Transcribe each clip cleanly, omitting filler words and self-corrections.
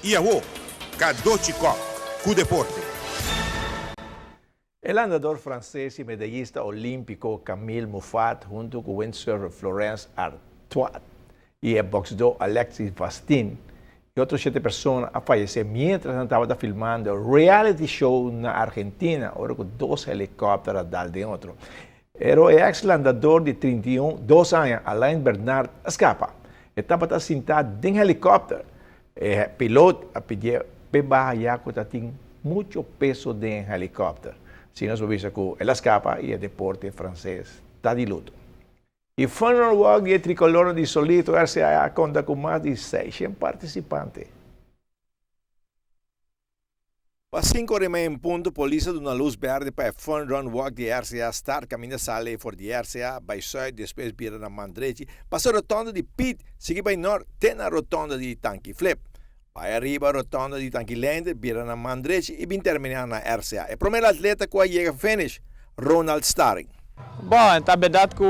I awo, Cadochi Kock cu deporte. E landador franses i medayista olímpiko Camille Muffat huntu ku windsurfer Florence Arthois i e bòksdó Alexis Vastine i otro shete persona a fayesé miéntras nan tabata filmando reality show na Argentina ora ku dos helikòpter a dal den otro. Pero e eks landador di 32 aña Alain Bernard a skapa. E tabata sintá den helikòpter. E pilot a pidié p'e baha ya ku ta tin mucho peso den e helikòpter. Asina nos por bisa ku el a skapa i e deporte franses ta di luto. E Funeral Walk di e trikolornan di Solito RCA a konta ku mas di seishent partisipante. Pa sinku ora i mei en punto polis a duna lus berde pa e Fun Run Walk di RCA start kaminda sali for di RCA bai sùit despues bira na man drechi pasa rotonda di Piet sigui bai nòrt te na rotonda di Tanki Flip bai ariba rotonda di Tanki Leender bira na man drechi i bin terminá na RCA. E promé atleta ku a yega finish Ronald Staring. Bon, ta berdad cu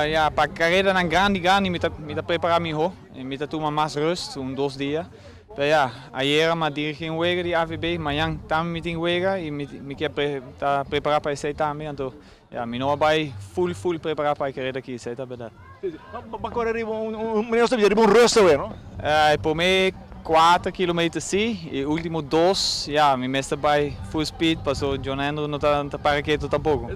ya pa caredanan grandi grandi mi ta mi ta prepara miho y mi ta tuma mas rust, un dos dia. Pero ya, ayera mi a dirigi un wega di AVB, mañan tambe mi tin wega y mi mi kier pre ta prepara pa esey tambe, anto ya mi no a bay full full prepara pa e careda aki, esey ta berdad. Bo a core riba un, un, meneer ta bisa riba un rust awe, no? E prome cuater kilometer si, e ultimo dos, ya, mi mester bay full speed paso John Andrew no ta ta para keto tampoco.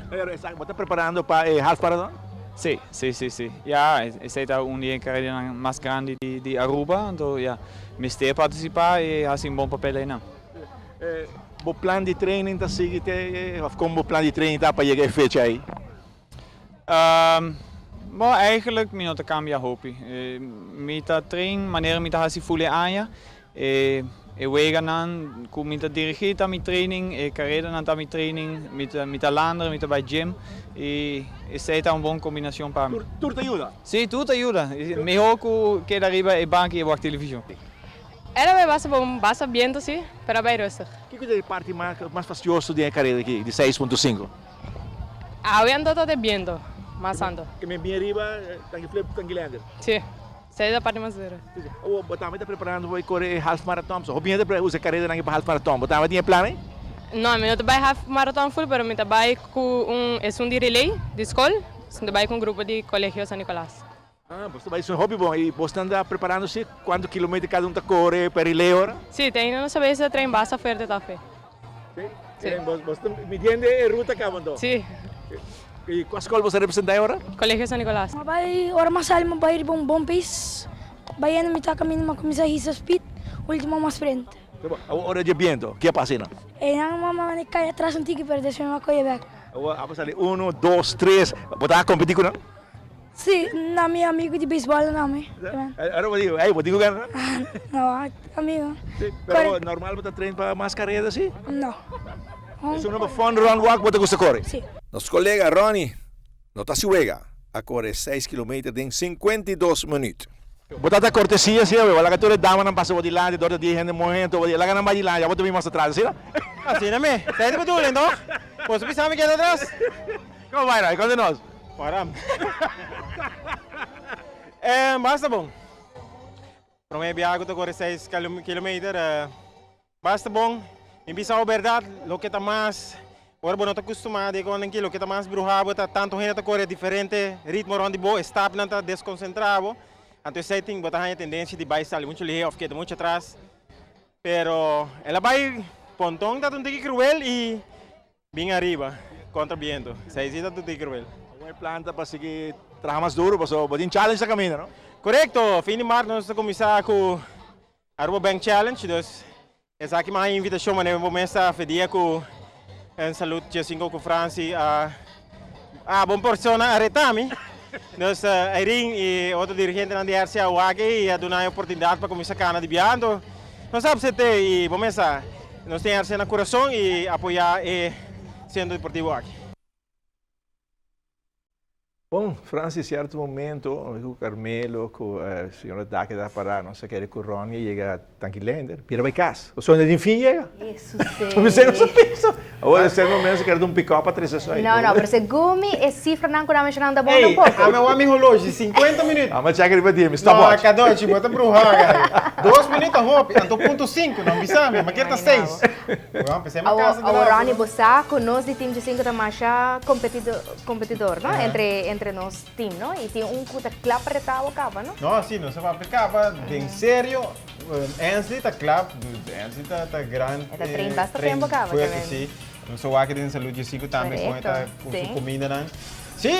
Pero bo ta preparando pa e half marathon? Si, si, si, si. Ya, esey ta un di e caredanan mas grandi di di Aruba, anto ya, mester participa y haci un bon papel eynan. Bo plan di training ta sigui te, of con bo plan di training ta pa yega e fecha ey? Bon, eigenlijk mi no ta cambia hopi. Mi ta train manera mi ta haci full e aña. E e weganan cu mi ta dirigi ta mi training, e caredanan ta mi training, mi ta mi ta lander, mi ta bay gym y esey ta un bon combinacion pa mi. Tur ta yuda? Si, tur ta yuda. Mihor cu keda riba e banki y wak television. Era bay basta bon, basta biento si, pero a bay rustig. Kico ta e parti mas fastioso den e careda aki di seis punto sinku? Awe anto ta de biento mas anto. Ke men bien riba tanki flip tanki lander. Si, esei ta parti mas duro. Awor bo tambe ta preparando pa kore e half marathon? So hopi hende ta usa e karedanan aki pa half marathon. Bo tambe tin e plan ei? No, mi no ta bai half marathon full pero mi ta bai ku un esun di relay di skol. Mi ta bai ku un grupo di Colegio San Nicolas. Ah, bo ta bai esun hopi bon. I bo stan ta preparando si kuantu kilometer kada un ta kore pa e relay ora? Si, te ainda no sabe si ta train basta fuerte tòg fe. Si? Si. Bo sta midiendo e ruta kaba anto? Si. I kua skol bo sta representa e ora? Colegio San Nicolas. Ma bai ora ma sali ma bai riba un bon pace, bai ena mitad caminda ma cuminsa hisa speed, ultimo ma sprint. Awor ora dje biento, ke a pasa einan? Einan ma manda cay atras un tiki pero despues ma coye bek. Awor a sali uno, dos, tres, bo ta competi cu nan? Si, na mi amigo di beisbòl na mi. Ora bo di, ey, bo tin ku gana? No, amigo. Si, pero normal bo ta train pa mas kareda si? No. Esun pa fun run walk bo ta gusta kore? Si. Nos kolega Ronnie no ta si wega, a kore seis kilometer den 52 minuut. Bo ta ta kortesia si awe, bo laga tur e damanan pasa bo dilanti dor ta di hende muhe anto bo di laga nan bai dilanti, abo ta bin mas atras, asina? Asina mi, esei ta bedoeling toch? Bo ta bisa mi keda atras? Como bai Ray? Konta nos. Para. Eh, basta bon. Prome biaha ku ta kore seis kilometer, basta bon. Mi bisa bo bèrdat, loke ta mas, ora bo no ta kustumá di e kos aki, loke ta mas bruhá bo ta tantu hende ta kore diferente ritmo rònt di bo, e stapnan ta deskonsentrá bo. Anto esei tin, bo ta haña tendensia di bai sali muchu lihé òf keda muchu atras. Pero el a bai ponton ta un tiki kruel i Bin ariba kontra biento. Esei si ta tuti kruel. Awor e plan ta pa sigui traha mas duru pasobra bo tin challenge na kaminda, no? Korekto! Fin di mart nos ta kuminsá ku Aruba Bank Challenge, dus esaki mi a haña invitashon manera bo mes ta fedia ku en Salud Djesinko ku Franci a a bon persona a reta mi. Dus Irene i otro dirigentenan di RCA wak i a duna e oportunidat pa kuminsá kana di biaha. Anto nos a apsept'é i bo mes sa nos tin RCA na kurason i apoyá e sentro deportivo aki. Bon, Francis, cierto momento, cu Carmelo, cu señora Dake ta para, nos a kere cu Ronnie a yega Tanki Leender, bira bay cas. O so den fin yega. Eso si. Nos a pensa. Awor e momento se kere un pick-up pa trece eso ahí. No, no, pero segun mi e cifranan cu nan a menciona ta bon Ey, tampoco. Ami a wak mi holoshi, 50 minuut. Ami a check riba di mi No, stopwatch. Cadochi, bo ta bruha, gai. Dos minuut ta hopi, anto punto cinco, no bisa mi, ma kier ta seis. Bo a pensé ma Awor, casa de awor lazo. Ronnie, bo sa cu nos di Team G5 ta masha competido, competidor, no? Entre, entre nos team, no? Y tin un cu ta cla pa reta bo caba, no? No, si, nos a papia caba, den serio, Ansley ta cla, Ansley ta, ta gran. E ta train basta train tempo caba, fuerte, también. si. Nos a wak den Salud G5 tambe con e ta Correcto, cu si. su comindanan. Si,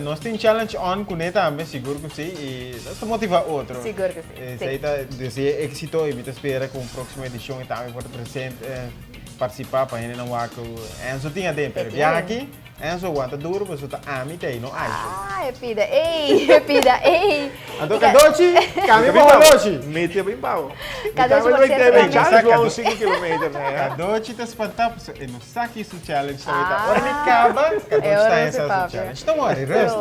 nos tin challenge on cune tambe, sigur cu si, y nos ta motiva otro. Sigur cu si, si. Esey ta desea exito y mi ta spera cu un proximo edicion e tambe por ta presente, participa pa hendenan wak cu Enzo tin aden, pero biaha aki Enzo wanta duro pasobra ta ami ta ey, no Aisha. Ah, e pida ey, e pida ey. Anto Cadochi, cambia pa holoshi. Mi ta bin bao. Cadochi, por cierto, Mi tambe. ta bin 5 kilometer. Cadochi ta spanta pasobra e no sa ki su challenge ta. Ora mi caba, Cadochi ta E ora hesa si su papia. challenge. Ta mori, rust.